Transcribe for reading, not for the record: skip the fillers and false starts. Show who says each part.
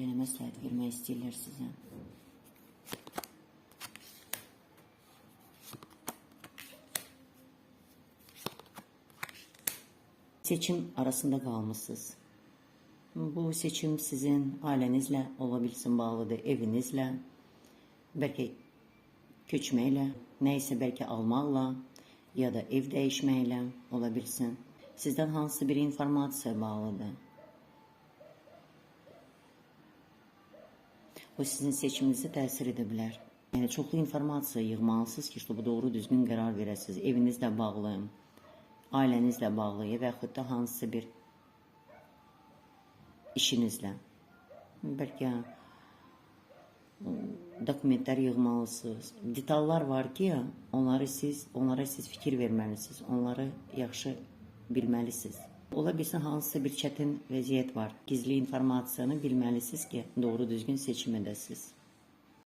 Speaker 1: Bəlkə nə məsləhət vermək istəyirlər sizə. Seçim arasında qalmısınız. Bu seçim sizin ailenizle olabilsin bağlıdır, evinizle, bəlkə köçməklə, nə isə bəlkə almaqla ya da ev dəyişməklə ola bilsin. Sizdən hansısa bir informasiya bağlıdır. O sizin seçiminizə təsir edə bilər. Yəni çoxlu informasiya yığmalısınız ki, чтобы doğru düzgün qərar verəsiniz. Evinizlə bağlı, ailənizlə bağlı və yaxud da hansısa bir işinizlə. Bəlkə dokumentlər yığmalısınız. Detallar var ki, onlara siz fikir verməlisiniz. Onları yaxşı bilməlisiniz. Ola bilsin hansısa bir çətin vəziyyət var. Gizli informasiyanı bilməlisiniz ki, doğru düzgün seçim edəsiniz.